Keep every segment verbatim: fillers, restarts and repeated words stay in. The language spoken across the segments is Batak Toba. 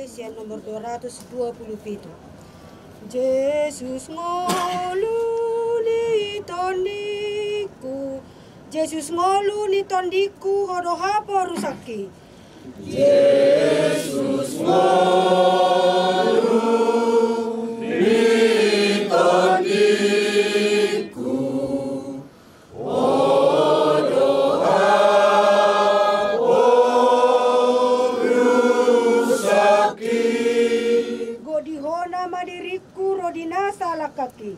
Sian nomor dua ratus dua puluh pitu. Jesus ngolu ni tondingku, Jesus ngolu ni tondingku, ho do haporusangki. Jesus ngolu ni tondingku, ho do haporusangki. Godihona ma diringku ro di na salangkanki.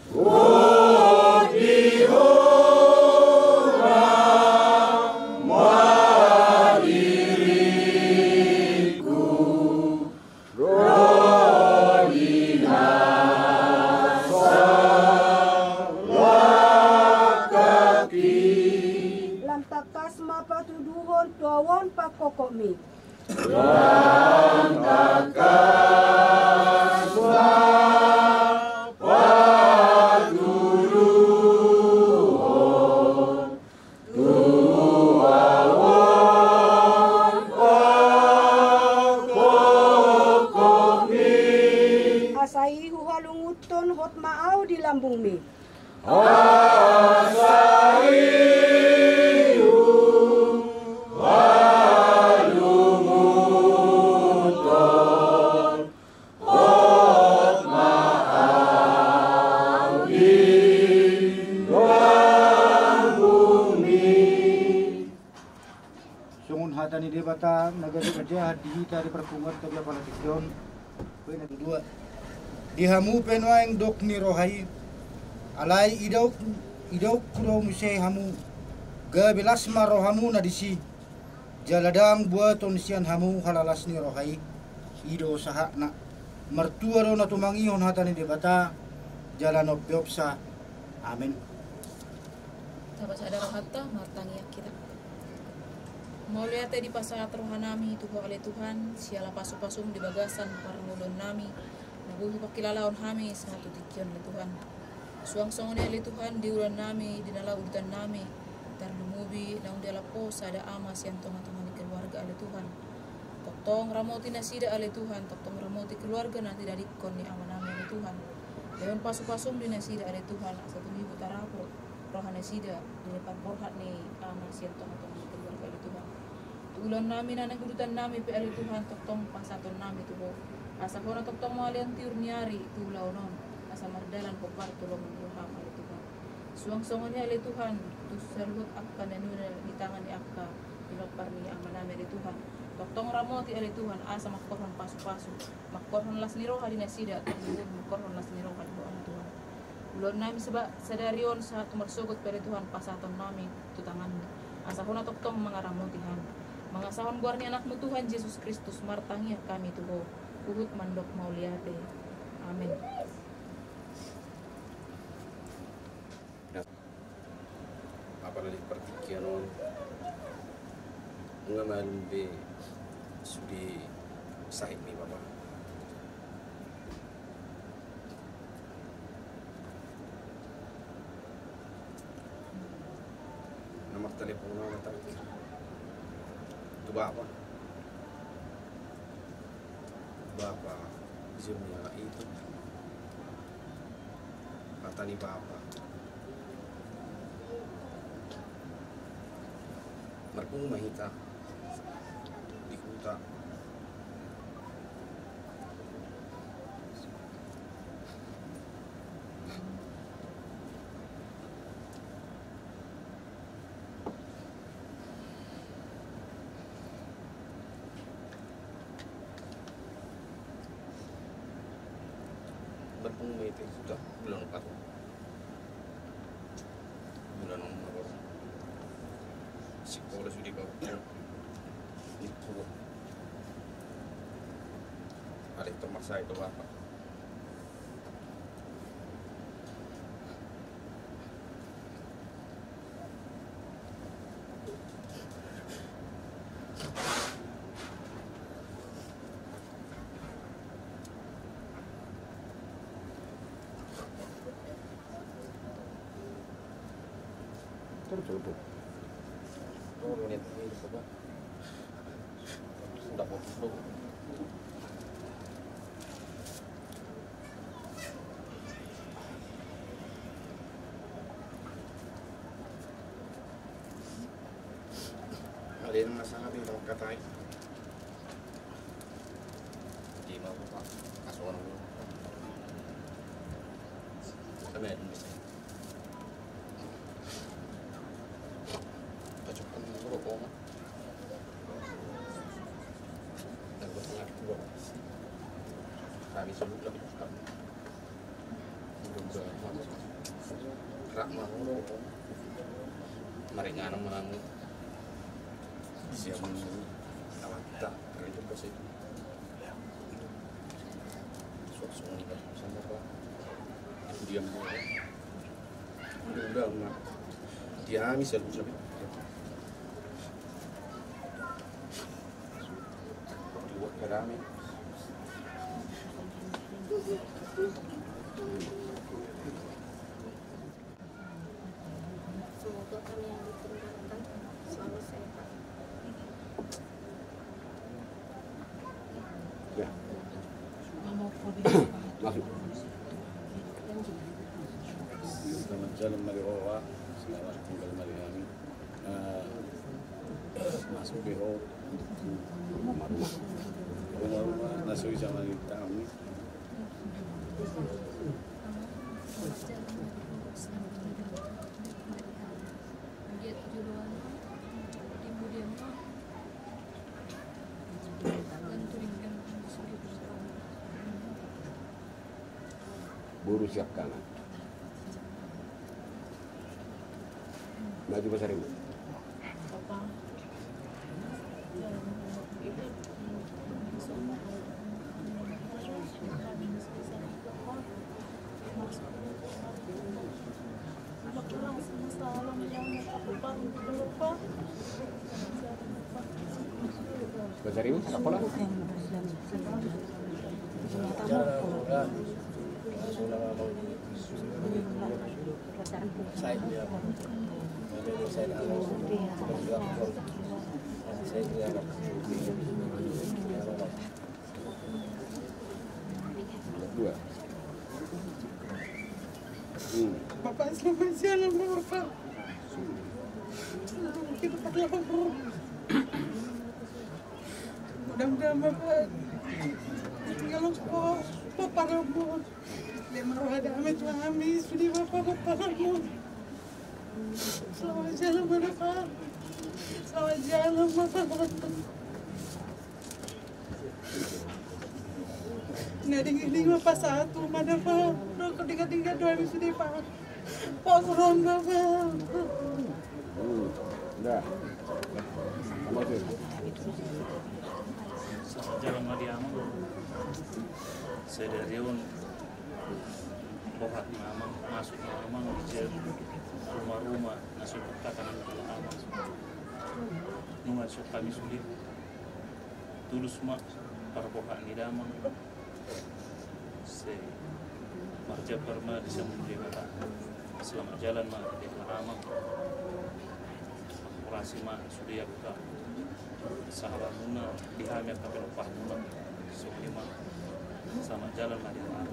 Godihona ma diringku ro di na salangkanki. Lam tangkas ma patuduhon tu ahu on pangkokmi. Lam tangkas ma patuduhon tu ahu on pangkokmi. Asa i huhalungunhon hot ma ahu di lambungmi. Asa i huhalungunhon hot ma ahu di lambungmi. Songon hata ni Debata na gabe pajahat di hita di parpunguanta di apala tingki on. Poin na dua. Di hamu pe nuaeng dok ni roha i, alai idaon, idaonku do muse hamu, gabe las ma rohamuna disi, jala ndang buaton sian hamu halalas ni roha i, i do sahatna. Martua do na tumangihon hata ni Debata, jala na umpeopsa. Amen. Tapasada rohanta, martangiang hita. Mauliate dipasahat rohanami tu Ho ale Tuhan, siala pasupasum di bagasan parngoluonnami, na boi hupangkilalaon hami sahat tu tingki on ale Tuhan. Suang songon i ale Tuhan, di ulaonnami, di na laho udutannami, tarlumobi naung dialap Ho sada ama sian tongatonga ni keluarga ale Tuhan. Tongtong ramoti nasida ale Tuhan, tongtong ramoti keluarga na tinadingkon ni amanami ale Tuhan. Lehon pasupasum di nasida ale Tuhan, asa tung i hutarapot rohanasida di na parborhat ni ama sian tongatonga ni keluarga ale Tuhan. Tu ulaonnami na naeng udutannami pe ale Tuhan, tongtong pasahatonnami tu Ho. Asa Ho na tongtong mangalehon tiur ni ari tu ulaon on, asa mardalan hombar tu lomo ni roham ale Tuhan. Suang songon i ale Tuhan, tu saluhut angka na niula ni tangan ni angka pinompar ni amanami ale Tuhan. Tongtong ramoti ale Tuhan, asa mangkorhon pasupasu, mangkorhon las ni roha di nasida, tarlumobi mangkorhon las ni roha di Ho ale Tuhan. Ulaonnami sadari on sahat tu marsogot pe ale Tuhan pasahatonnami tu tanganmi. Asa Ho na tongtong mangaramoti hami. Mangasahon goar ni Anakmu Tuhan Jesus Kristus martangiang hami tu Ho, huhut mandok mauliate. Amen. Apalagi partingkian on, nunga malum be sude sahitmi Bapa. Na martelepon au terakhir tu Bapa. Bapa, jemnya itu hata ni Bapa. Marpungu ma hita di huta. Marpungu ma hita di huta, bulan empat. Bulan on ma baru sikola sude baru. Itu ada yang termaksa itu apa? Terus, terus. Dua menit ini, coba. Sudah fokus dulu. Katai. Di ma, Pak? Kasono. Kami ada di sini. Pasukan dulu, Pak. Dan bertengah dua. Kami sudah lebih dekat. Rak mangan. Maringan mangan. Siap mangan. Awak tak kerja pasti. Suasana sama apa? Diam. Udah, udah, udah. Diam, bisa lu. Semoga kami yang ditinggalkan selalu sehat. Ya. Masuk. Selamat jalan ma di ho, selamat tinggal ma di hami. Eh, masuk di ho. Rumah-rumah. Rumah-rumah, na so bisa ma di hami. Boru siap kanan. Maju, Pasaribu. Pasaribu, sakola. Dua. Hmm. Bapak, selamat jalan, Bapak. Kita telah Mudah-mudahan Bapak tinggal ko paparanmu. Dia maruah damai tu hami, sude Bapak paparanmu. Selamat jalan ma, Bapak. Selamat jalan ma, Bapak. Na dingin-dingin ma, Pak, satu ma, Bapak. Rokok dingin-dingin doang sude, Pak. Pak, kurang, Bapak. Hmm, dah. Sama sih. Selamat jalan ma di amang. Sadari on boha ni amang, masuk ni amang di rumah-rumah, na so dikatakan amang. Nunga so hami sude. Tulus ma parboha ni damang. Sai marjambar ma di siamun Debata. Selamat jalan ma di amang. Sampurasi ma sude angka sahalamuna, di hami angka pinompar muna. Songon i ma. Selamat jalan ma di amang.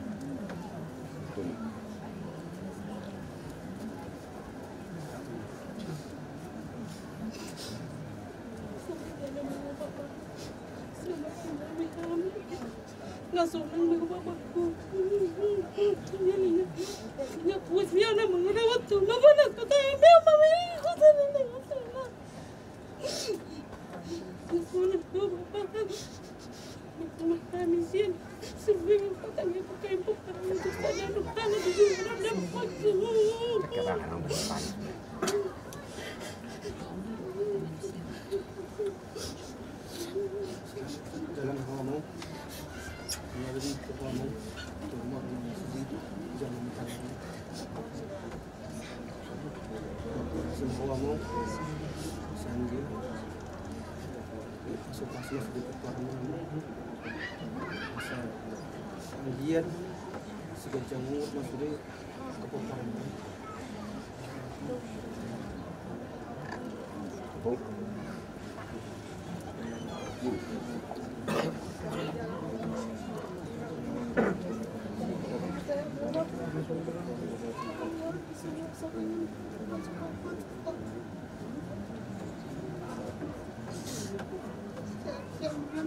Nga sonang do bapakku. Nga puas dia na mangarawat tu. Nga panas kota. Nga panas kota. Nga sonang do bapakku. Nga sonang do bapakku. Dalam hamu, mengalami kekuamu, terima kasih, jangan mengalami. Semua mau, sanggup, masuk-masuk sedikit warna. Asal, anggian, segajang umur, masuk di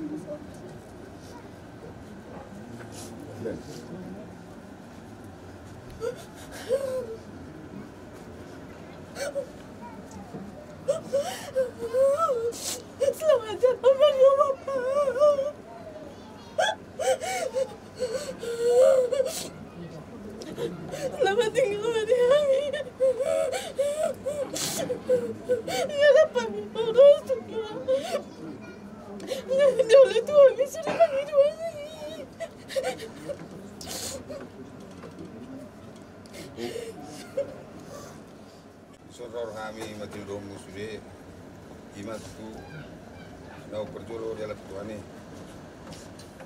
Selamat jalan, Mario, Bapak. Selamat tinggal, Mario. Ya, Bapak, terus. Jolo tu hami sude mangido. Songon hami ma tinodohonmu sude, ima tu na parjolo jala tu hami.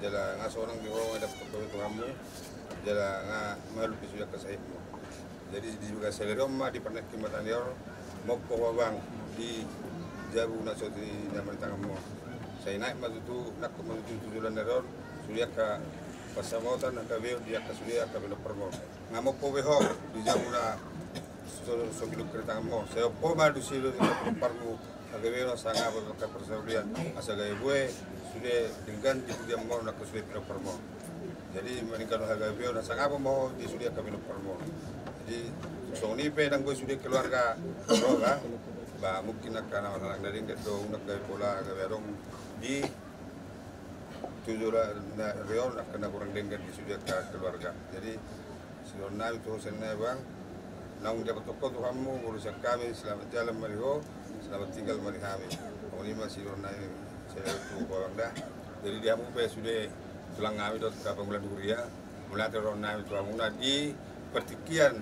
Jala nga sonang di ho nga dapothon Tuhanmu, jala nga malum di sude angka sahitmu. Jadi di bagasan sadari on ma di parnangkin ma tani on, mompo ho abang di jabu na so di na martanganmu. Sai naek ma tutu, nangkok ma tutu tu joloan ni ari on, sude angka pansamotan, angka beon di angka sude angka pinomparmu. Nga mompo be ho di jabu na so, so pinungka ni tanganmu. Sai ompu ma di sude angka pinomparmu. Hagabeon asa nga boi angka parsaulian, asa gabe bue sude denggan di pudianmu nangkin sude pinomparmu. Jadi maningkan hagabeon asa nga boi ho di sude angka pinomparmu. Jadi songon i pe nang boi sude keluarga ro ba, ba mungkin angka na marhalang na denggan do, unang gabe pola gabe adong di tu joloan ni ari on angka na hurang denggan di sude angka keluarga. Jadi Sidohonon nami tu ho sian nai bang, naung dapothon ho Tuhanmu, molo sian hami selamat jalan ma di ho, selamat tinggal ma di hami. Songon i ma sidohonon nami sian tu ho bang da. Jadi di hamu pe sude tulang nami dohot angka pangula ni huria, mauliate do dohonon nami tu hamuna di partingkian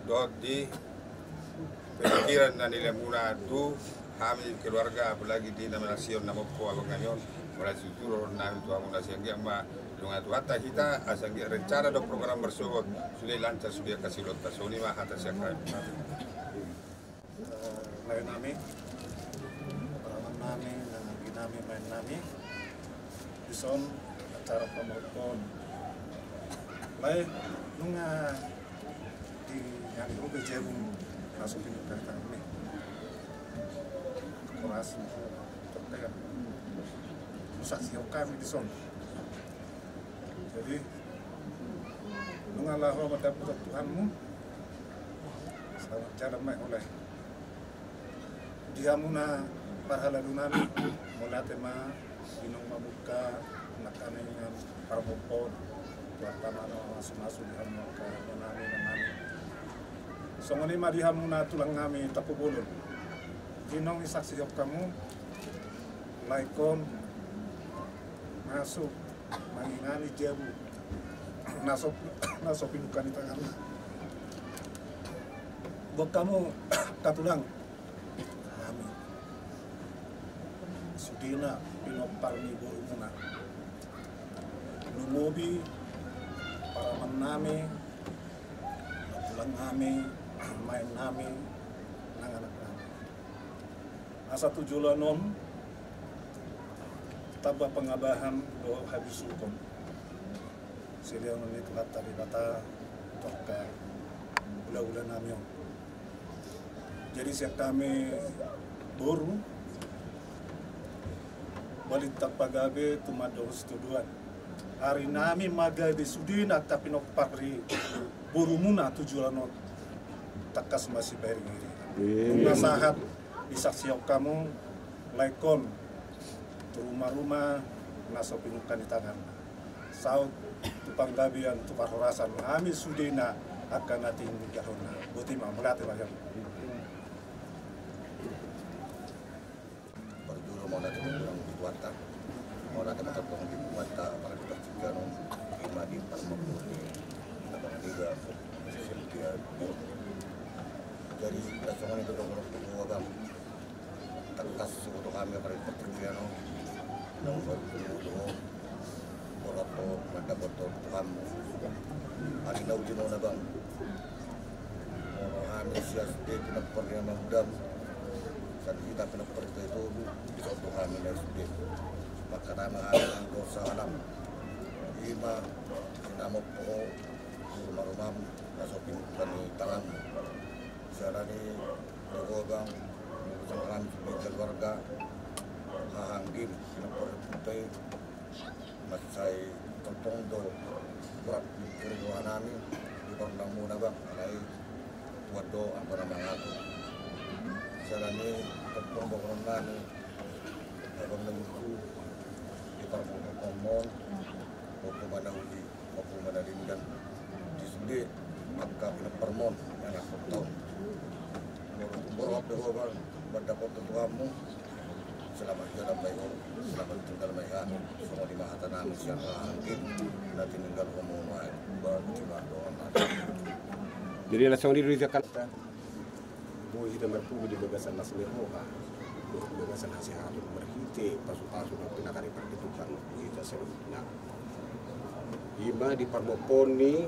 dohot di pemikiran na nilaemuna tu hami keluarga, apalagi di na manasihi on na mompo abang nami on. Mauliate tutu dohonon nami tu hamuna, asa anggiat ma didongani Tuhanta hita, asa anggiat rencana dohot program marsogot sude lancar sude angka siulaonta. Songon i ma hata sian hami. Eh, lae nami, paraman nami, nang agi nami, maen nami. Dison acara pamoruon. Lae, nunga di ngani ho be jabu na so pinungka ni tanganmi. Koras, tortean. Saksihon hami dison. Jadi nunga laho mandapothon Tuhanmu. Selamat jalan ma ho lae. Di hamuna parhalado nami, mauliate ma, inong mamungka, nangkaningan parmompoon, Tuhanta ma na mamasu-masu di hamu angka nami, nang nami. Songon i ma di hamuna tulang nami Tampubolon. Di naung disaksihon hamu, lae, ingkon masuk mangingani jabu na so, na so pinungka ni tanganna. Boan hamu, angka tulang, hami sudena pinompar ni borumuna. Lumobi paraman nami, tulang nami, maen nami, nang anak nami. Asa tu joloan on tamba pangabahan dohot habisuhon silehon ni Tuhanta Debata tu angka hulahula nami on. Jadi sian hami boru, balintang pagabe tumandang sitadoan. Ari nami ma gabe sudena angka pinompar ni borumuna tu joloan on, tangkas ma sipairi-iri. Amin. Nunga sahat disaksihon hamu, lae, ingkon tu ruma-ruma na so pinungka ni tanganna. Saut tu panggabean, tu parhorasan, hami sudena angka na tinigahonna. Botima, mauliate ma. Parjolo mauliate ma tu Tuhanta. Mauliate ma tu Tuhanta, apalagi tu Tuhanta, ima di parmompoon ni Tuhan. Jadi songon i do dohonon tu ho, abang. Tangkas huboto hami apalagi partingkian on, naung marhite do ho, holan ho mandapothon Tuhanmu. Asa na ujungna, abang, molo hami sian sude pinompar ni amangudam, sian hita pinompar ni tua-tua, dison do hami na sude. Mangkatai ma hami dosa alam. Ima sinamot ho tu ruma-rumam na so pinungka ni tanganmu. Siala ni i do, abang, songon hami sude keluarga, Haha anggim, pinompar ni ompunta i, mansai tongtong do borat ni keringoanami di parnamuna bang, alai tuat do angka na mangaku. Sala ni tongtong do borat nami, abang na buku di parnamuna, ompu Manauli, ompu Manalinggan, di sude angka pinomparmon, anak tongtong. Molo tung borhat do ho bang, mandapothon tu hamu. Selamat jalan ma i ho, selamat tinggal ma i hami. Songon i ma hata nami sian haha anggim na tininggal ho ma i. Jadi na songon i do di Jakarta. Boi hita marpungu di bagasan las ni roha, di bagasan hasehaton marhite pasupasu na pinataripan ni Tuhan tu hita saluhutna. I ma di parmompoon ni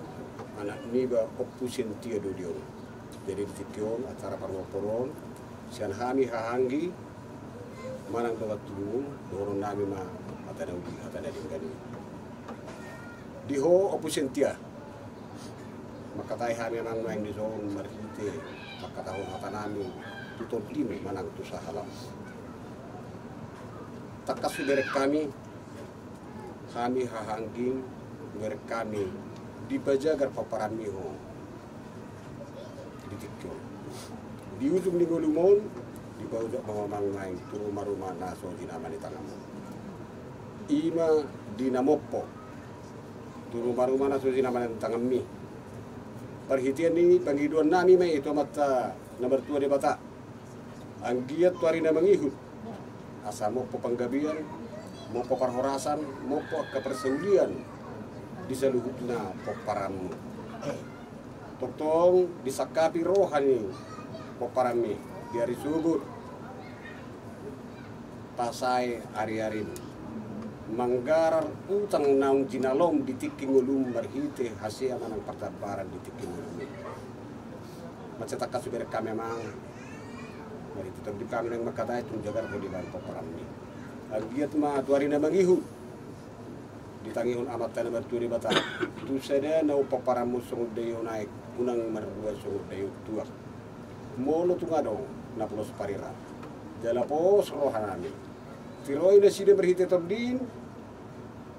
anak niba Ompu Sentia Dodion. Jadi di tingki on acara parmompoon on, sian hami haha anggim, manang dongan tubumuna, dohonon nami ma hata na uli, hata na denggan i. Di ho Ompu Sentia, mangkatai hami amang nuaeng dison marhite mangkatahon hata nami tu tondinmu manang tu sahalam. Tangkas hubereng hami, hami haha anggim, hubereng hami dipajagar pomparanmi ho. Di tingki on, di ujung ni ngolum on, dipaojak ma ho amang nuaeng tu rumaruma na so jinama ni tanganmu. I ma di na mompo tu rumaruma na so jinama ni tanganmi. Parhitean ni pangidoan nami ma i tu Amanta na martua Debata. Anggiat tu ari na mangihut, asa mompo panggabean, mompo parhorasan, mompo angka parsaulian di saluhutna pomparanmu. Tongtong disangkapi roha ni pomparanmi di ari sogot, pasae ariarim, manggarar utang naung jinalom di tingki ngolum marhite hasea manang partambaran di tingki ngolum i. Mansai tangkas hubereng hami amang, marhite tondi hami naeng mangkatai, tung jagar ho di bahen pomparanmi. Anggiat ma tu ari na mangihut ditangihon Amanta na martua Debata tu sada na pomparanmu songon daion aek, unang mardua songon daion tuak. Molo tung adong na polos parira jala pos roha nami, tiroi nasida marhite tondin.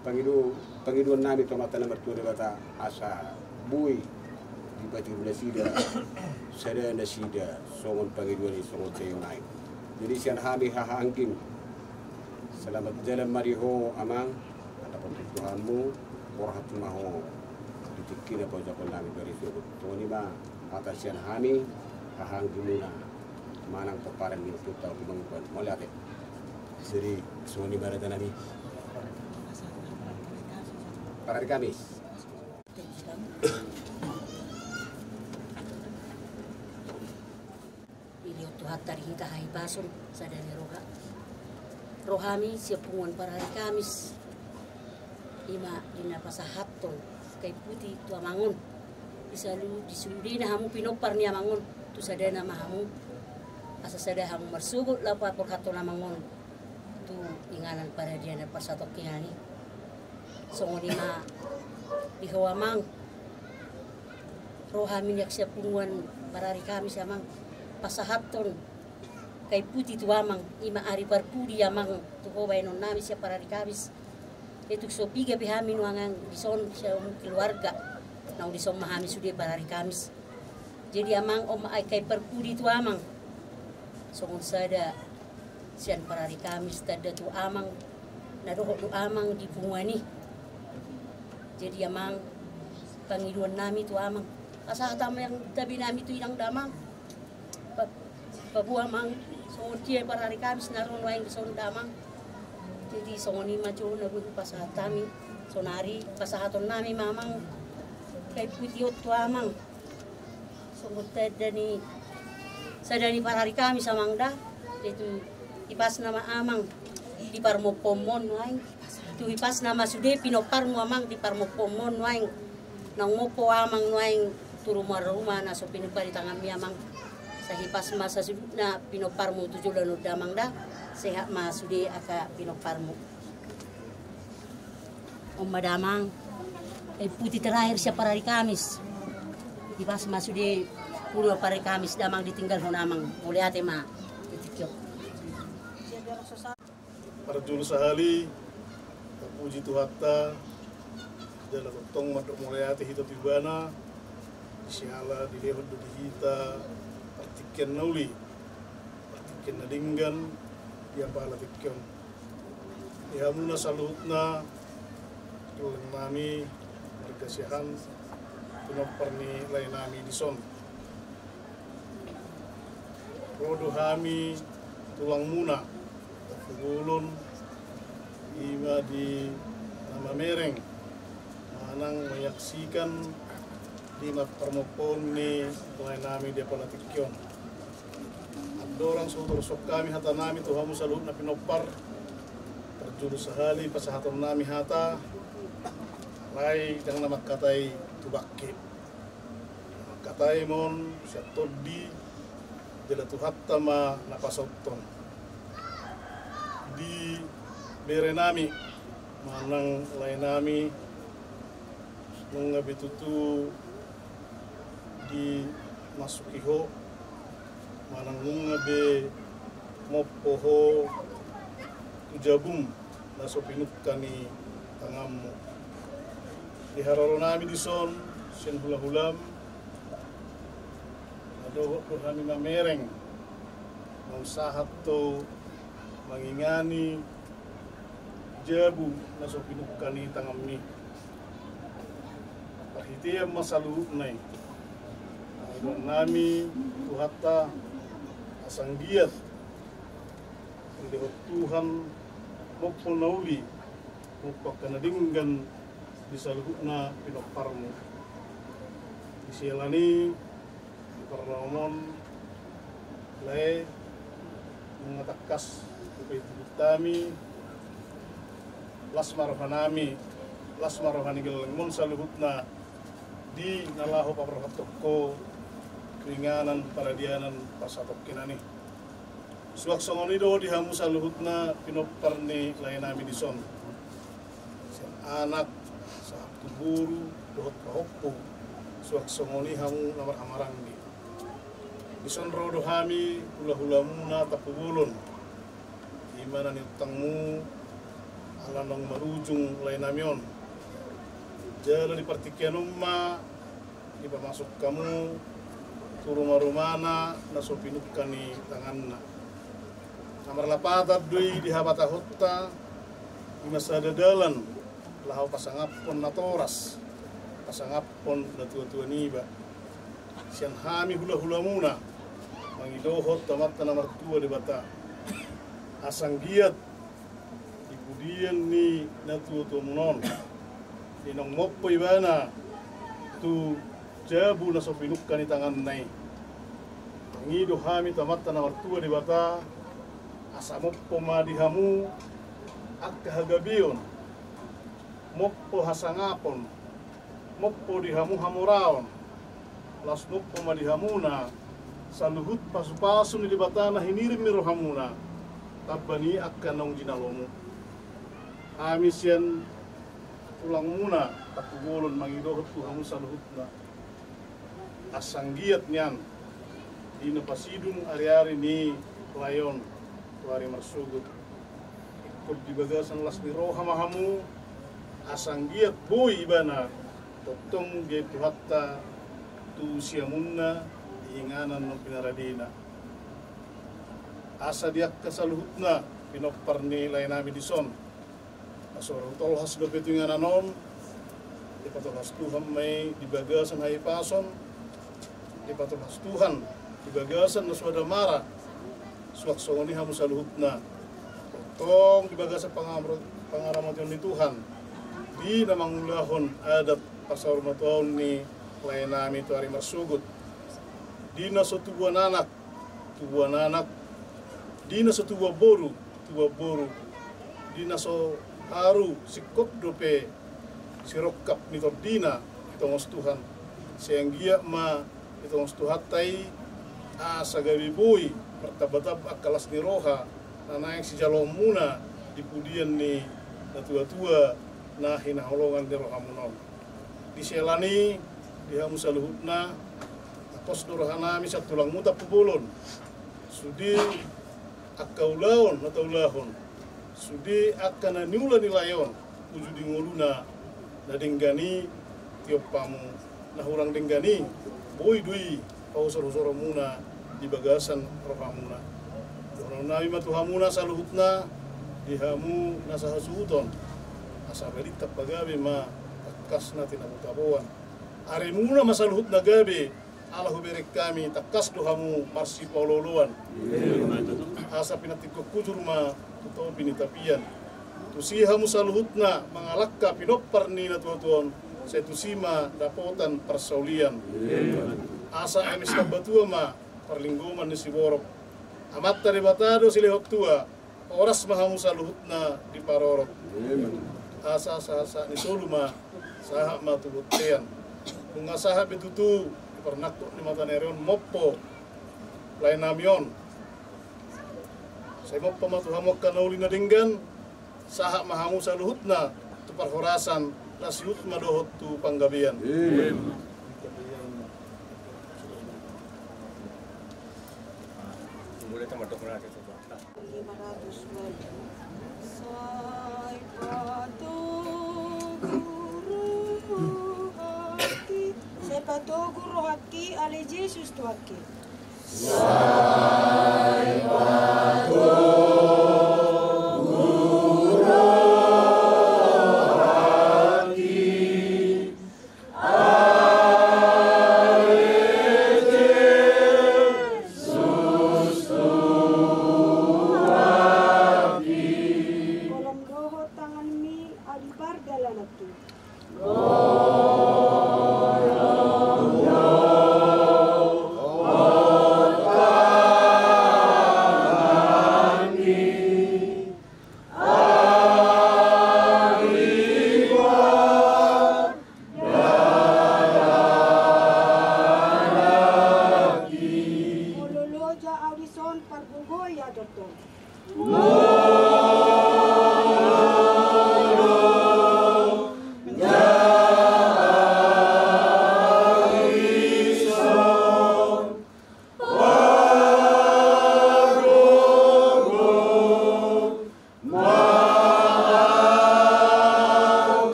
Pangido, pangidoan nami tu Amanta na martua Debata asa boi dipatiru nasida sada nasida songon pangidoan i, songon daion aek. Jadi sian hami haha anggim, selamat jalan ma di ho amang, mandapothon tu hamu, borhat ma ho di tingki na paojakhon nami tu ari sogot. Songon i ma hata sian hami haha anggimuna manang pomparan ni ompunta Ompu Mangukon. Mauliate. Jadi songon i ma hata nami. Parari Kamis. Dilehon Tuhanta di hita hahipason sada ni roha. Ro hami sian punguan Parari Kamis, i ma di na pasahathon kayu putih tu amang on. Di salu, di sudena hamu pinompar ni amang on, tu sadana ma hamu, asa sada hamu marsogot laho paborhathon amang on tu inganan paradianan parsatongkinan i. Songon i ma di ho amang, ro hami nian sian punguan Parari Kamis amang, pasahathon kayu putih tu amang, i ma ari parpudi amang tu ho bahenon nami sian Parari Kamis. Ia tung so piga pe hami nuaeng dison sian keluarga, naung dison ma hami sude Parari Kamis. Jadi amang, on ma aek kayu parpudi tu amang, songon sada sian Parari Kamis tanda tu amang, na dohot do amang di punguan i. Jadi amang, pangidoan nami tu amang, pasahat amang tabe nami tu inang damang. Pa-, paboa amang, songon dia Parari Kamis na ro nuaeng dison damang. Jadi songon i ma jo na boi hupasahat hami. Sonari pasahaton nami ma amang kayu putih on tu amang, songon tanda ni sada ni Parari Kamis amang da. Jadi tu hipasna ma amang di parmompoonmon nuaeng. Tu hipasna ma sude pinomparmu amang di parmompoonmon nuaeng. Naung mompo amang nuaeng tu rumaruma na so pinumpa di tanganmi amang. Sai hipas ma sasudutna pinomparmu tu joloan on damang da. Sehat ma sude angka pinomparmu. On ma damang, kayu putih terakhir sian Parari Kamis. Hipas ma sude punguan Parari Kamis damang ditinggalhon amang. Mauliate ma. Titik jo. Parjolo sahali, tapuji Tuhanta, jala tongtong mandok mauliate hita tu Ibana, siala dilehon do di hita partingkian na uli, partingkian na denggan, di apala tingki on. Di hamuna saluhutna, tulang nami, marga Siahaan, pinompar ni lae nami dison. Ro do hami tulangmuna, Tampubolon, ima di na mamereng, manang manyaksikan di na parmompoon ni lae nami di apala tingki on. Andorang so hutorus hami hata nami tu hamu saluhutna pinompar, parjolo sahali pasahaton nami hata, alai ndang na mangkatai tu bangke. Mangkatai ma on sian Tondi, jala Tuhanta ma na pasauthon. Di bere nami, manang lae nami, nunga be tutu dimasuki ho, manang nunga be mompo ho tu jabum na so pinungka ni tanganmu. Di haroro nami dison, sian hulahulam, na dohot do hami mamereng, naung sahat do mangingani jabu na so pinungka ni tanganmi. Parhitean ma saluhutna i. Pangidoan nami Tuhanta, asa anggiat dilehon Tuhan mompo na uli, mompo angka na denggan di saluhutna pinomparmu. Di siala ni i, di parnaon on, lae, nunga tangkas dope itubus hami, las ma roha nami, las ma roha ni gellengmon saluhutna, di na laho paborhathon ho tu inganan paradianan pasatongkinan i. Suang songon i do di hamu saluhutna pinompar ni lae nami dison. Sian anak, sahat tu boru, dohot pahompu, suang songon i hamu na marhahamaranggi. Dison ro do hami hulahulamuna Tampubolon, ima na niuntangmu ala naung marujung lae nami on. Jala di partingkian on ma dipamasuk hamu tu rumarumana na so pinungka ni tanganna. Na marlapatan do i di habatahonta, ima sada dalan laho pasangaphon natoras, pasangaphon natuatua niba. Sian hami hulahulamuna, mangidohon tu Amanta na martua Debata, asa anggiat di pudian ni natuatuamuna on, di naung mompo ibana tu jabu na so pinungka ni tanganna i, mangido hami tu Amanta na martua Debata, asa mompo ma di hamu angka hagabeon, mompo hasangapon, mompo di hamu hamoraon, laos mompo ma di hamuna saluhut pasupasu ni Debata na hinirim ni rohamuna, tamba ni angka naung jinalomu. Hami sian tulangmuna Tampubolon mangidohon tu hamu saluhutna, asa anggiat nian di na pasidung ariari ni lae on tu ari marsogot, ingkon di bagasan las ni roha ma hamu, asa anggiat boi ibana tongtong diain Tuhanta tu siamunna di inganan na pinaradena. Asa di angka saluhutna pinompar ni lae nami dison, na so ro tolhas dope tu inganan on, dipatolhas Tuhan ma i di bagasan hahipason, dipatolhas Tuhan di bagasan na so adamara, suang songon i hamu saluhutna, tongtong di bagasan pangamro-, pangaramotion ni Tuhan, di na mangulahon adat pasaurmatuaon ni lae nami tu ari marsogot, di na so tubuan anak, tubuan anak, di na so tubuan boru, tubuan boru, di na so haru singkop dope sirongkap ni tondina ditongos Tuhan. Sai anggiat ma ditongos Tuhanta i, asa gabe boi martambatamba angka las ni roha na naeng sijaloonmuna di pudian ni natuatua na hinaholongan ni rohamuna on. Di siala ni i, di hamu saluhutna, na pos do roha nami sian tulangmu Tampubolon. Sude angka ulaon na taulahon, Sude angka na niula ni lae on uju di ngoluna na denggan i, tiop hamu na hurang denggan i, boi do i pahusorhusoronmuna di bagasan rohamuna. Dohononnami ma tu hamuna saluhutna, di hamu na sahasuhuton, asa balintang pagabe ma tangkasna tinabo-taboan. Arimuna ma saluhutna gabe, ala hubereng hami tangkas do hamu marsipaolo-oloan. Asa pinantikhon hujur ma tu topi ni tapian. Tusi hamu saluhutna mangalangka pinompar ni natua-tua on, sai tusi ma dapotan parsaulian. Asa eme sitambatua ma parlinggoman ni siborok. Amanta Debata do silehon tua, horas ma hamu saluhutna diparorot. Asa sahat-sahat ni solu ma, sahat ma tu bontean. Nunga sahat be tutu di parnangkok ni mata ni ari on mompo laenami on. Sai mompo ma tu hamu angka na uli na denggan, sahat ma hamu saluhutna tu parhorasan, na sihut ma dohot tu panggabean. Lima ratus walu. Sai patogu rohangki, sai patogu rohangki ale Jesus Tuhanki. Sai patogu rohangki. Holong dohot tanganmi ale pardalananki. Molo loja au dison, pargogoi adontong.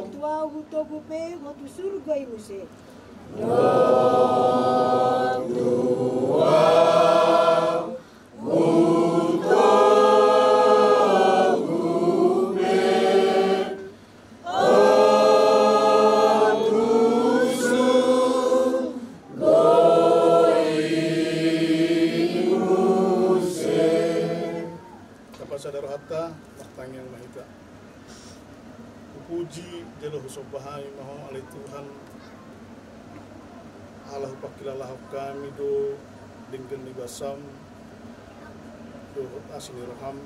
Tua hutogu pe ho tu surgo i muse. Tapasada rohanta, martangiang ma hita. Hupuji jala husomba hami ma Ho ale Tuhan, ala hupangkilalahon hami do denggan ni basam dohot asi ni roham,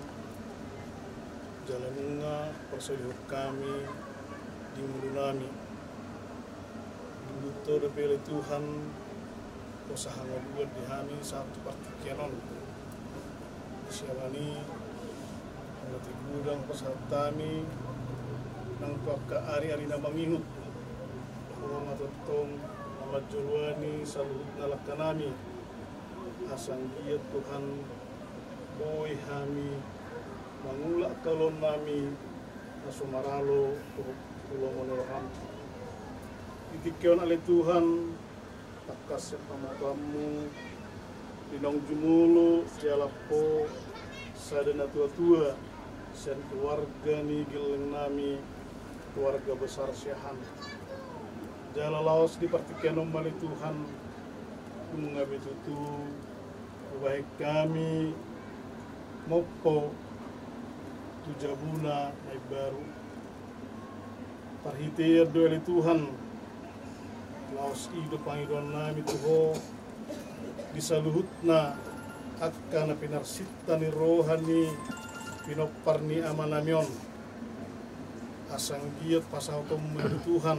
jala nunga parsaulihon hami di ngolunami. Di ngolunta dope ale Tuhan, hosa hangoluan di hami sahat tu partingkian on. Siala ni i, molo tung godang pasahat hami nang tu angka ari-ari na mangihut, Ho ma tongtong na manjoloani saluhutna langkanami. Asa anggiat Tuhan, boi hami mangula angka ulaonnami na so maralo tu lomo ni roham. Di tingki on ale Tuhan, tangkas sian pamatuanmu, di naung jumolo sialap Ho sada natua-tua sian keluarga ni gellengnami, keluarga besar Siahaan. Jala laos di partingkian on ma ale Tuhan, nunga be tutu hubahen hami mompo tu jabuna na imbaru. Parhitean do ale Tuhan, laos i do pangidoannami tu Ho, di saluhutna angka na pinarsinta ni roha ni pinompar ni amanami on. Asa anggiat pasahatonmu ale Tuhan,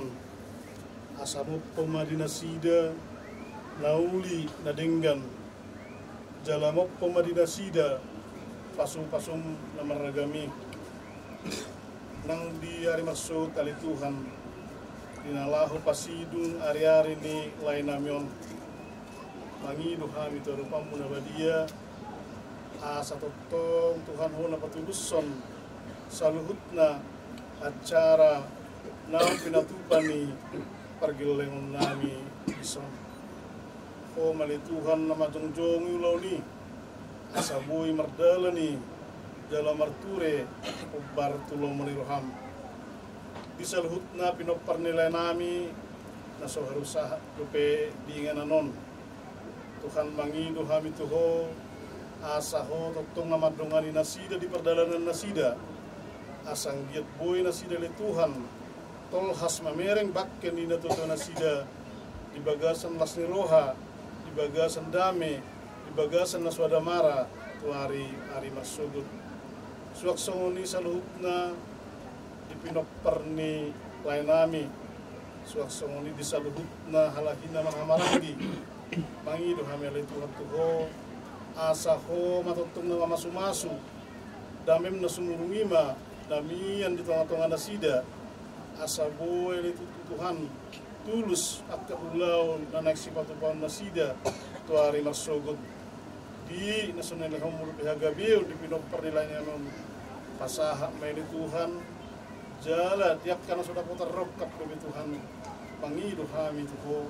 asa mompo ma di nasida na uli na denggan, jala mompo ma di nasida pasu-pasum na marragam i. Nang di ari marsogot ale Tuhan, di na laho pasidung ari-ari ni laenami on, mangido hami tu adopanmu na badia, Asa tongtong Tuhan Ho na patulushon saluhutna acara na pinatupa ni pargellengon nami dison. Ho ma ale Tuhan na manjongjongi ulaon i, asa boi mardalan i jala marture hombar tu lomo ni roham. Di saluhutna pinompar ni lae nami na so haru sahat dope di inganan on, Tuhan, mangido hami tu Ho, asa Ho tongtong na mandongani nasida di pardalanan nasida, asa anggiat boi nasida ale Tuhan tolhas mamereng bangke ni natuatua nasida di bagasan las ni roha, di bagasan dame, di bagasan na so adamara tu ari-ari marsogot. Suang songon i saluhutna di pinompar ni lae nami, suang songon i di saluhutna halak i na marhahamaranggi. Mangido hami ale Tuhan tu Ho, asa Ho ma tongtong na mamasumasu, damem na sumurung i ma na mian di tongatonga nasida, asa boi ale Tuhan tulus angka ulaon na naeng sipatupaon nasida tu ari marsogot. Di na so nilehonmu dope hagabeon di pinompar ni lae nami on, pasahat ma i ale Tuhan, jala di angka na so dapotan rongkap dope Tuhan, mangido hami tu Ho,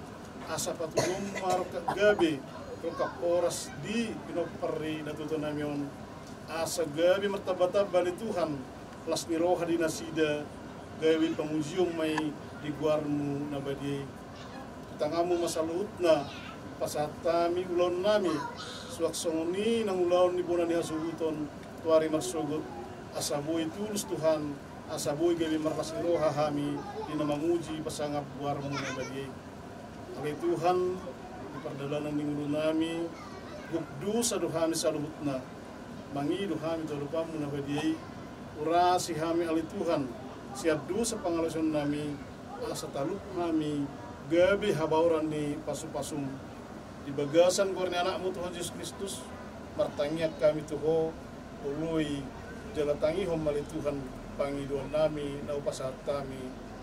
asa patuduhon ma rongkap gabe, rongkap horas di pinompar ni natuatua nami on, asa gabe martambatamba ale Tuhan las ni roha di nasida, gabe pamujion ma i di goarmu na badia i. Tu tanganmu ma saluhutna pasahat hami ulaon nami, suang songon i nang ulaon ni bona ni hasuhuton tu ari marsogot, asa boi tulus Tuhan, asa boi gabe marlas ni roha hami di na mamuji pasangap goarmu na badia i. Ale Tuhan, di pardalanan ni ngolu nami, gok dosa do hami saluhutna. Mangido hami tu adopanmu na badia i, urasi hami ale Tuhan, sian dosa pangalaosion nami, asa talup hami gabe habaoran ni pasupasum. Di bagasan goar ni Anakmu Tuhan Jesus Kristus, martangiang hami tu Ho, oloi jala tangihon ma ale Tuhan pangidoan nami na hupasahat hami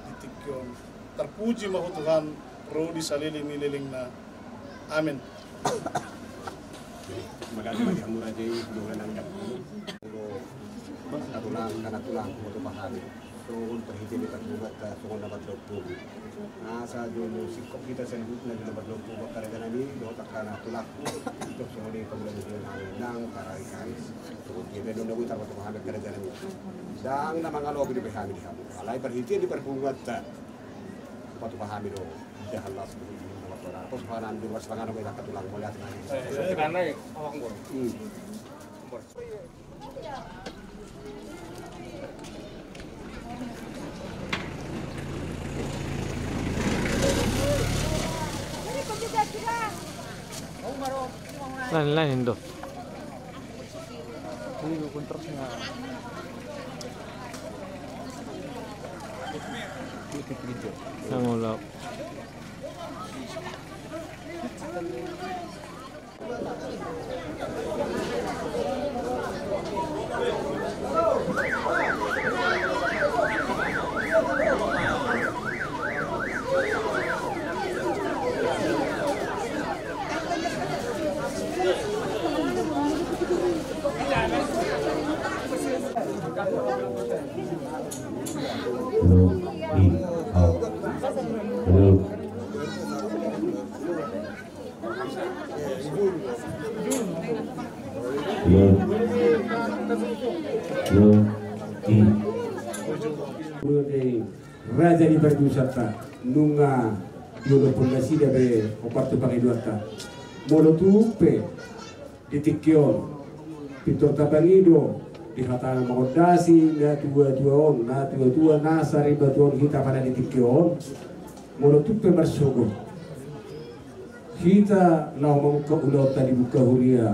di tingki on. Tarpuji ma Ho Tuhan, ro di saleleng ni lelengna. Amen. Magari ma di hamu raja i, dohonon nang dapur. Tulang, angka na tulang, tulang, tulang. Songon parhite ni parbunganta, songon na marlompu. Asa jolo singkop hita saluhutna jolo marlompu angka raja nami, dohot angka na tulang. Songon i pangula ni jolo nami nang parari Kamis. Songon dia pe na boi tarpatupa hami angka raja nami. Ndang na mangalopi dope hami di hamu. Alai parhite ni parbunganta. Patupa hami do. Jahan las. Pos pangan di ruas pangan, angka tulang, mauliate ma. Hmm. Lain-lain do. Nang ulap. Hello. Raja ni parmusanta, nunga diolopon nasida be hombar tu pangidoanta. Molo tung pe di tingki on pintor tapangido di hata mangondasi natuatua on, natuatua na sarimatua on hita pada di tingki on. Molo tung pe marsogot hita laho mangungkap ulaonta di buka huria,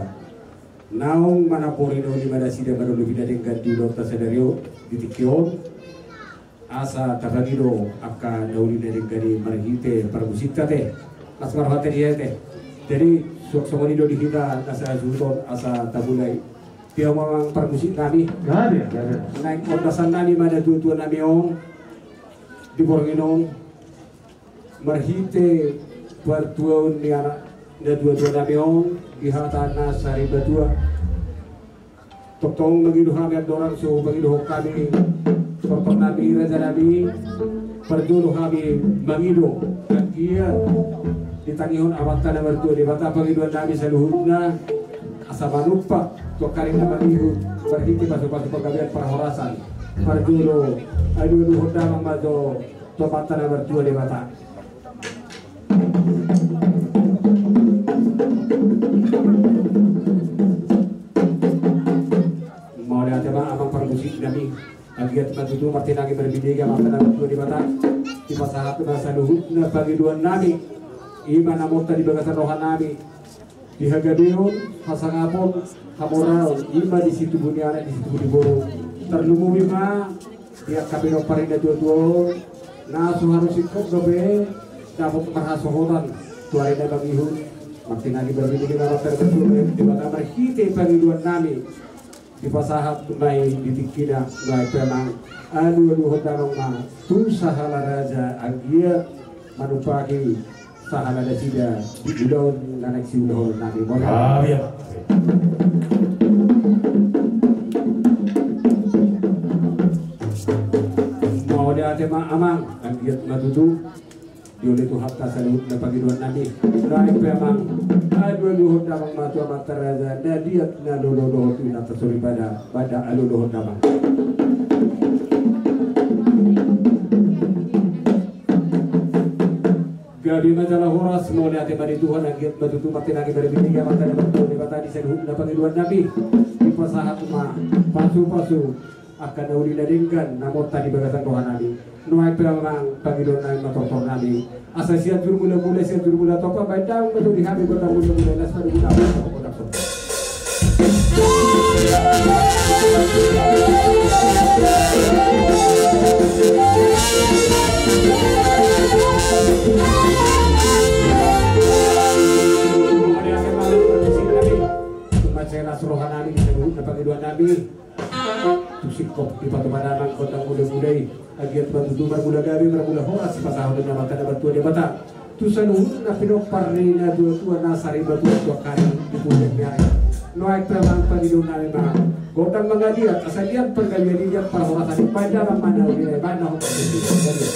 naung manapori na uli ma nasida manoloi na denggan di ulaonta sadari on di tingki on. Asa tapangido angka na uli na denggan i marhite parmusikta te. Las marhata di hite. Jadi suang songon i do di hita na sahasuhuton asa tamulai. Dia mamang parmusik nami. Naeng ondasan nami ma natuatua nami on di borngin on. Marhite partuaon ni anak natuatua nami on di hata na sarimatua. Tong mangido hami andorang so mangido hami, tortor nami, raja nami, parjolo hami mangido anggiat ditangihon Amanta na martua Debata pangidoan nami saluhutna, asa manumpak tu angka ari na mangihut marhite pasupasu panggabean parhorasan. Parjolo alualuhon damang ma jo tu Amanta na martua Debata. Mauliate ma amang parmusik nami. Anggiat ma tutu martinangi marbinege Amanta na martua Debata, dipasahat ma saluhutna pangidoan nami. Ima na monta di bagasan roha nami, di hagabeon, hasangapon, hamoraon, ima di situbu ni anak, di situbu ni boru. Tarlumobi ma di angka pinompar ni na tuatua on, na so haru singkop dope dapot marhasohotan tu ari na mangihut. Martinangi marbinege ma Amanta na martua Debata marhite pangidoan nami. Dipasahat ma i di tingkina. Nuaeng pe amang, alualuhon damang ma tu sahala raja anggiat manumpaki sahala nasida di ulaon na naeng siulahon nami. Mauliate. Ah, iya. Mauliate ma amang, anggiat ma tutu dioloi Tuhanta saluhutna pangidoan nami. Nuaeng pe amang, alualuhon damang ma tu Amanta raja na liat na lolo dohot inanta soripada, bada alualuhon damang. Gabe ma jala horas. Mauliate ma di Tuhan, anggiat ma tutu martinangi marbinege Amanta na martua Debata di saluhutna pangidoan nami. Dipasahat ma pasupasu angka na uli na denggan na monta di bagasan roha nami. Nuaeng pe amang, pangidoan nami ma tortor nami, asa sian jurmulamula, sian jurmula tompa, baen damang ma jo di hami gondang mulamula, las ma di mula. Mauliate ma amang parmusik nami. Tung mansai las roha nami di saluhutna pangidoan nami. Tung singkop dipatupa damang gondang mulamula i. Anggiat ma tutu marmula gabe, marmula horas sipasahaton ni Amanta na martua Debata tu saluhutna pinompar ni na tuatua na sarimatua tu angka ari di puncak ni ari. Nuaeng pe amang, pangidoan nami ma gondang mangaliat, asa liat pargabean i, liat parhorasan i, baen damang ma na uli na i, baen damang ma na uli na i.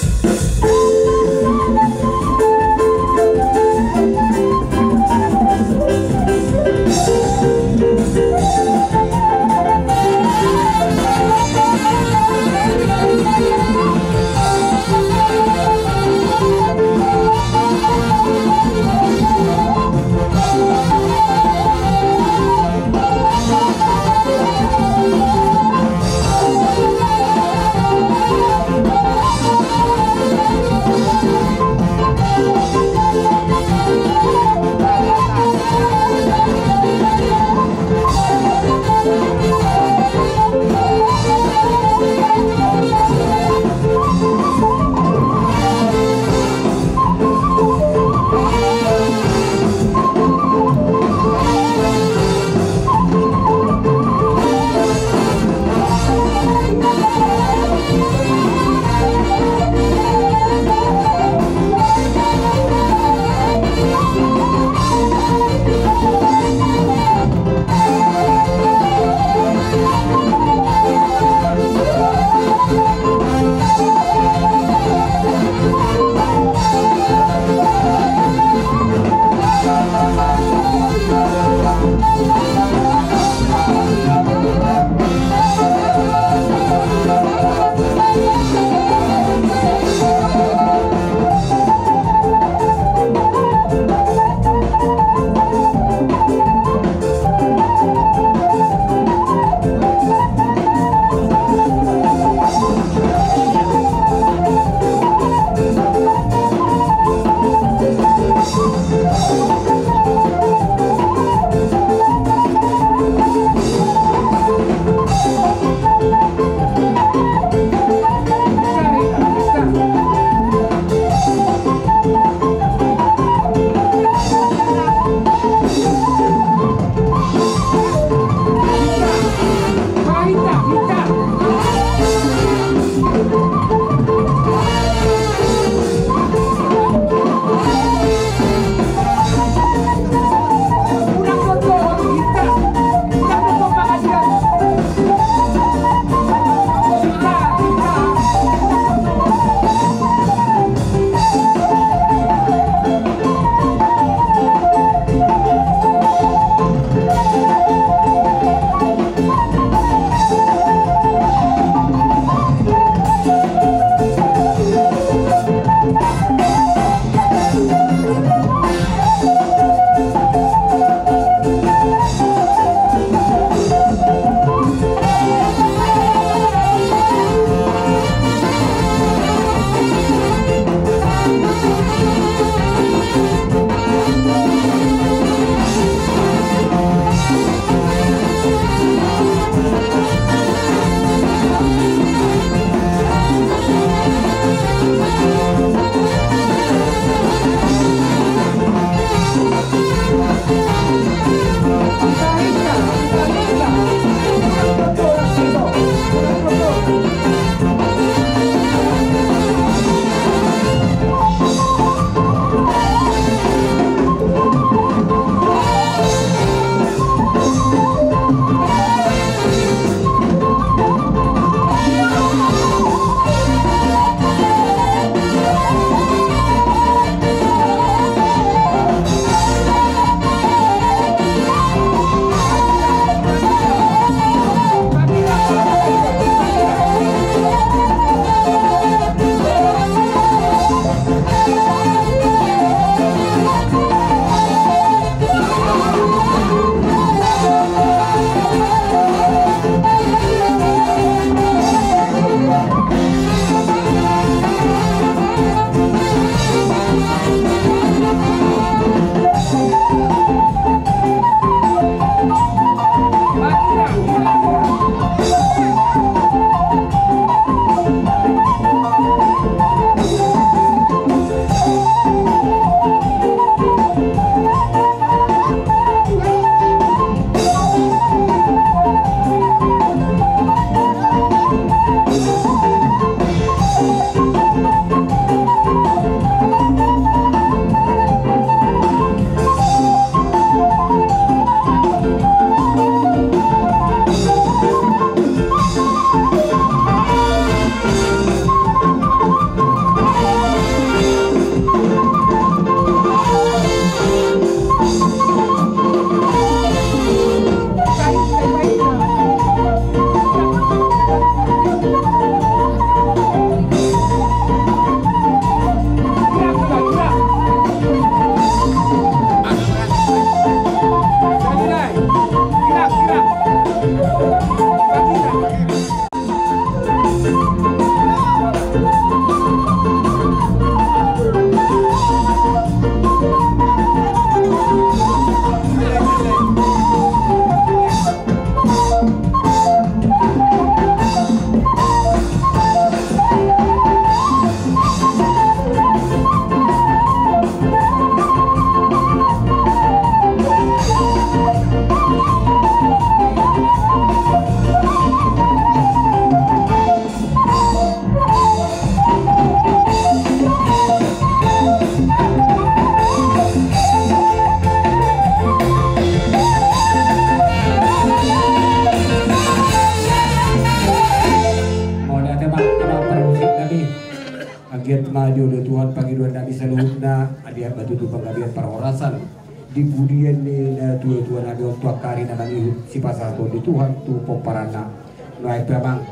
Olo Tuhan, pangidoan nami saluhutna, adi hamba tutu panggabean parhorasan di pudian ni na tua-tua nami on tu angka ari na mangihut sipasahaton ni Tuhan tu pomparanna. Nuaeng pe Amang,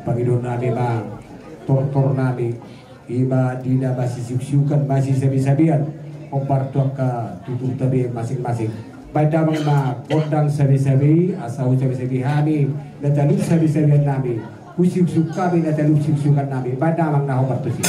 pangidoan nami ma, tortor nami, ima di na masisiuksiukan, masisabisabian, hombar tu angka tuturta be masing-masing. Baen damang ma gondang sabisabi, asa husabisabi hami, na talup sabisabian nami, husiuksiuk hami, na talup siuksiukan nami, baen damang na hombar tusi.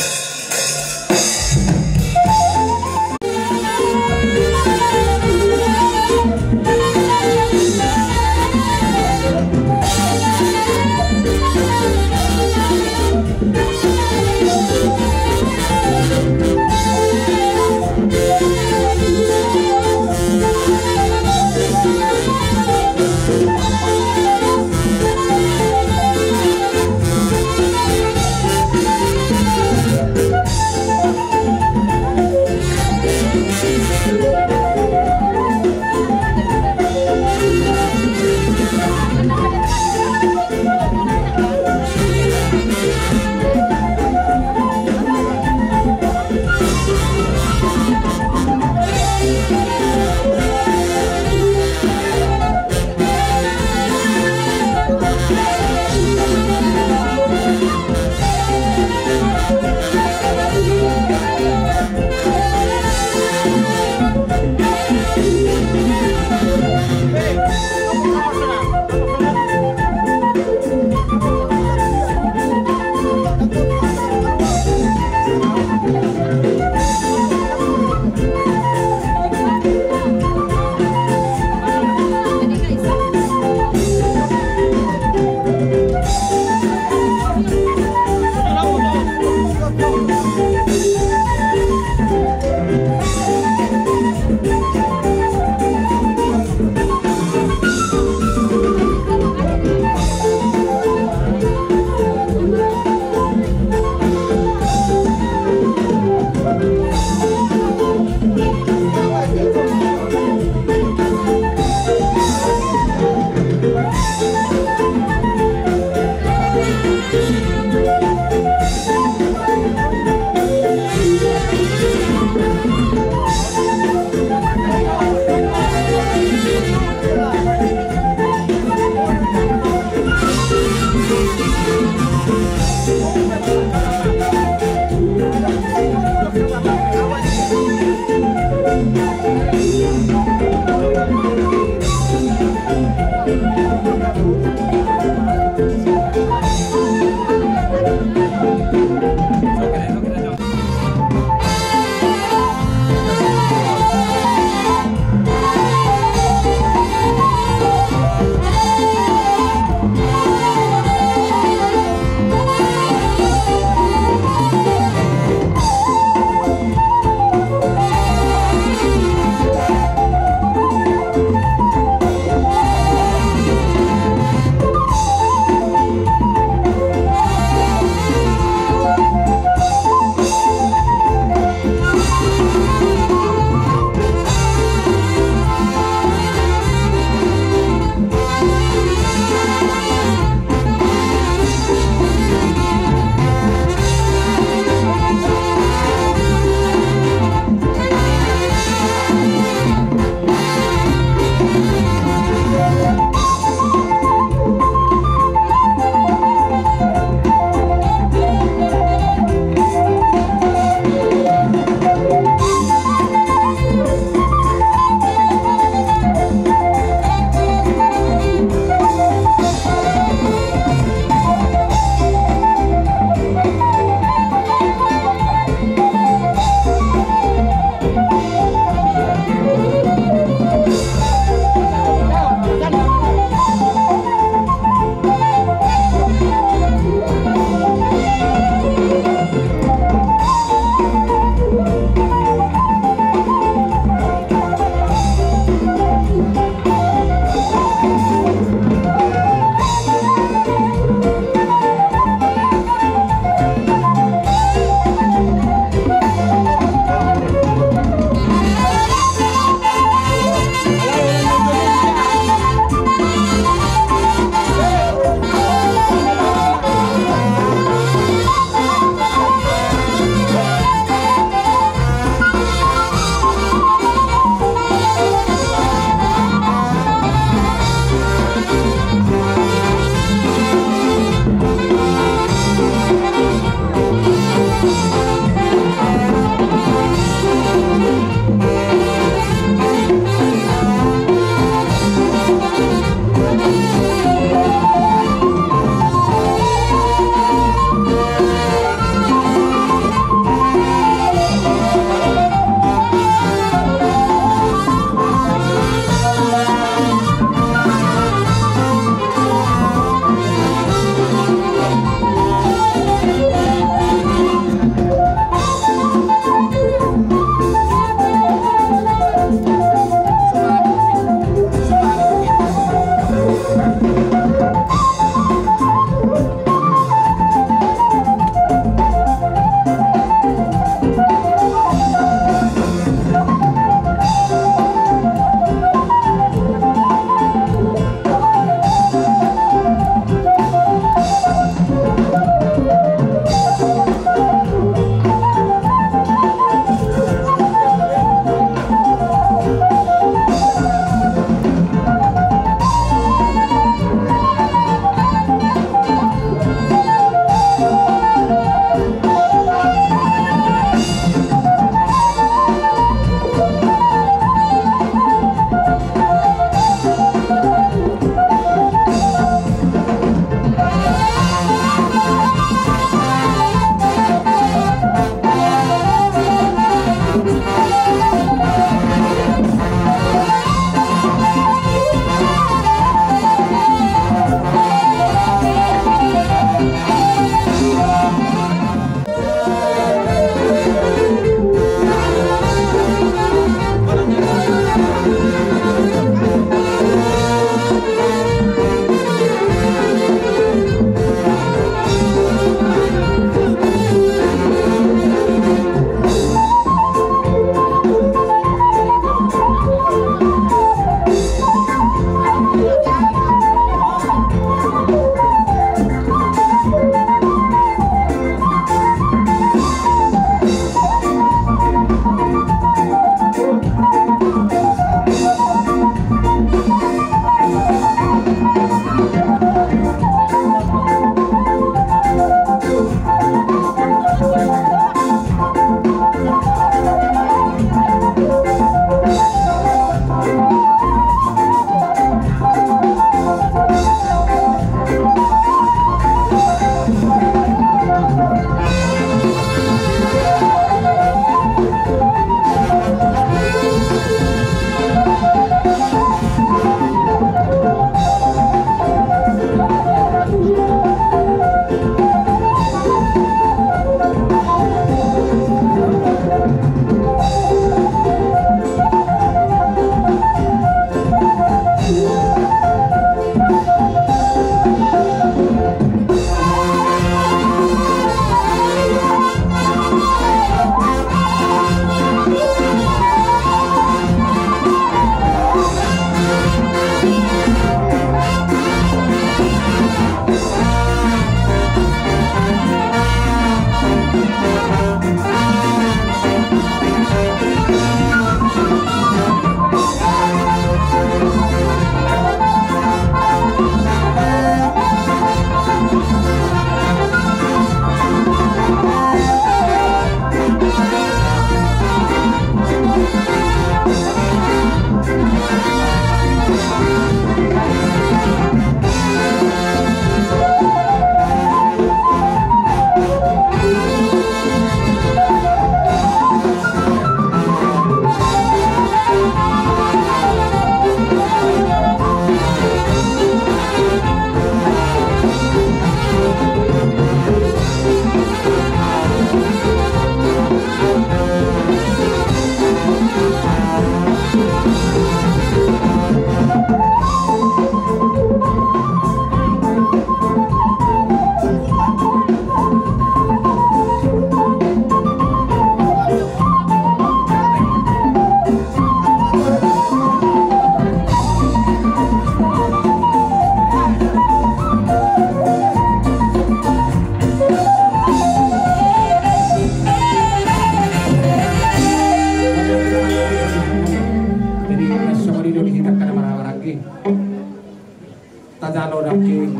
Tajalo nangkin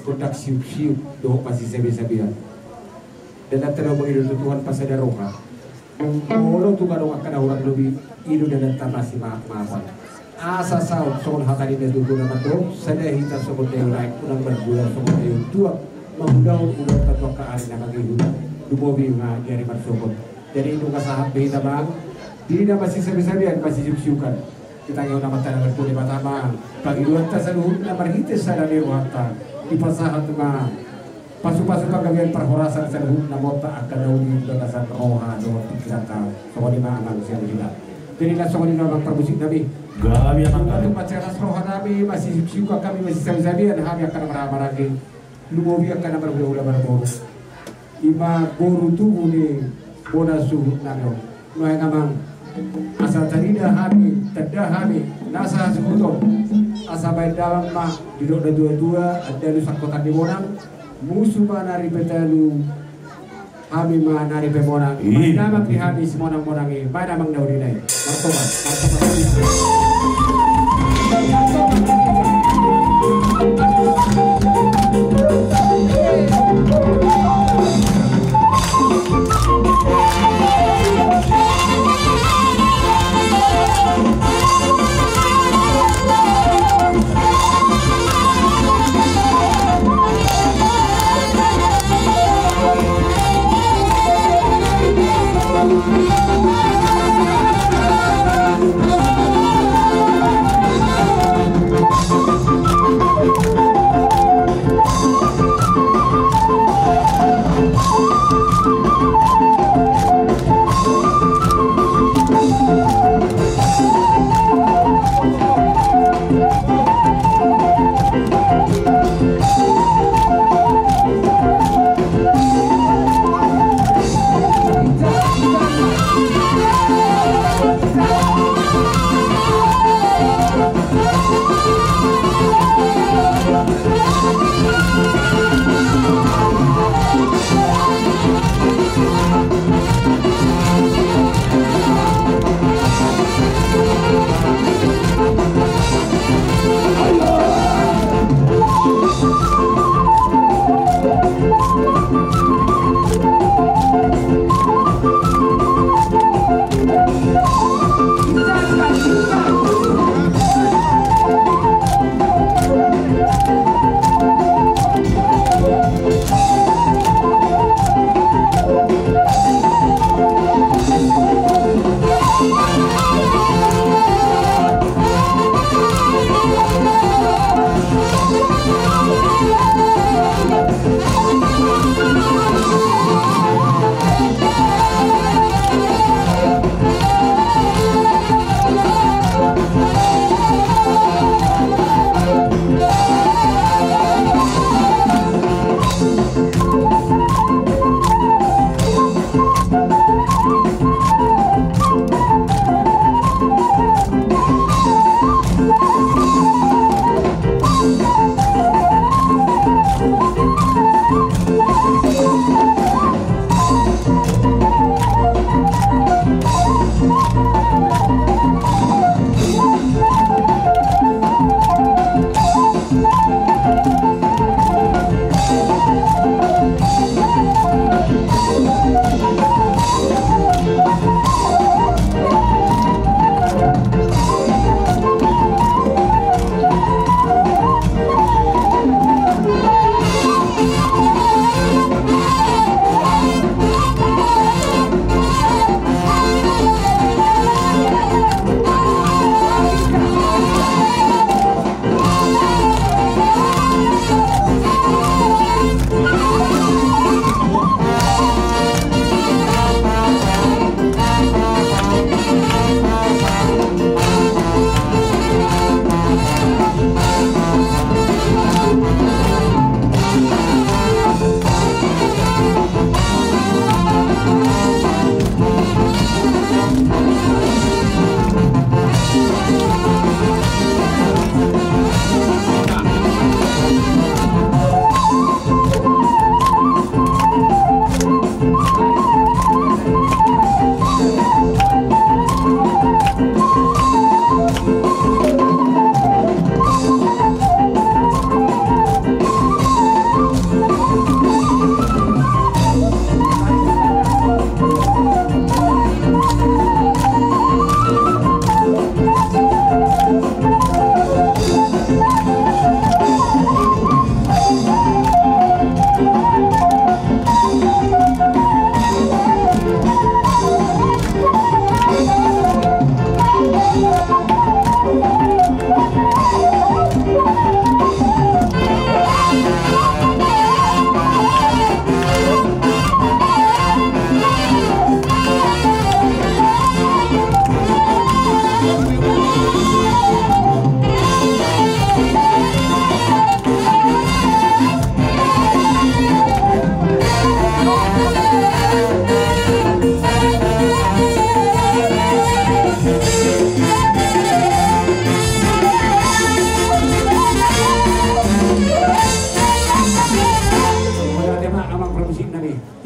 gondang siuksiuk dohot masisabisabian. Dalan tadao mangido tu Tuhan pasada roha. Molo tung adong angka na hurang lobi, i do dalanta masimaafmaafan. Asa saut songon hata ni natuatua na mandok, sada hita songon daion aek, unang margula songon daion tuak, mangulahon ulaonta tu angka ari na mangihut, lumobi ma di ari marsogot. Jadi nunga sahat be hita, Amang, di na masisabisabian, masisiuksiukan. Hita angka na martangiang tu Debata ma pangidoanta saluhutna marhite sada ni rohanta, dipasahat ma pasupasu panggabean parhorasan saluhutna ma tu angka na uli di bagasan roha dohot pingkiranta. Songon i ma, Amang, sian hita. Jadi na songon i ma, Amang, parmusik nami. Gabe, Amang, gabe. Tung mansai las roha nami, masisiuksiuk hami, masisabisabian hami angka na marhahamaranggi, lumobi angka na marhulahula marboru. I ma boru tubu ni bona suhut nami on. Nuaeng, Amang, asa tarida hami, tanda hami nasa hasuhuton. Asa baen damang ma, didok natuatua, andalu sangkotan ni monang, musu ma na ripetalu, hami ma na ripemonang. Ih. Baen damang di hami simonangmonang i, baen, Amang, na uli nai. Martobar, martobar.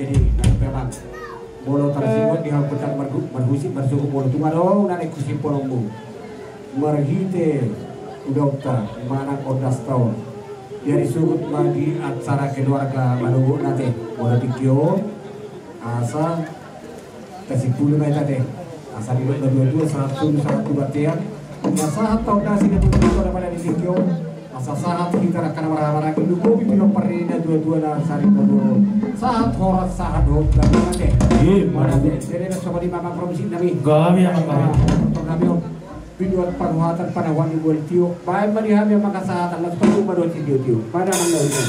Jadi, molo tarsingot di hau petak marhusip marsuhut molo tung adong na naeng husimpulonmu. Marhite udaonta manang ondasta on. Jadi suhut ma di acara keluarga manogot nate. Molo tingki on asa tasimpuli ma hita te. Asa didok na dua-dua sahat tu sahat tu batean. Asa sahat taon nasi na dua-dua na pada di tingki on. Asa sahat hita raka na marhahamaranggi lumobi pinompar ni na dua-dua na sari na dua. Sahat horas sahat dohot gabe mate. Iya, mana te. Jadi na sobat di mama provinsi nami. Gabe ya mama. Tonton nami on. Biduan paruhatan panahuan ni bual tio. Baen ma di hami angka sahatan na tolu ma dohot si tio-tio. Mana nang na ujan.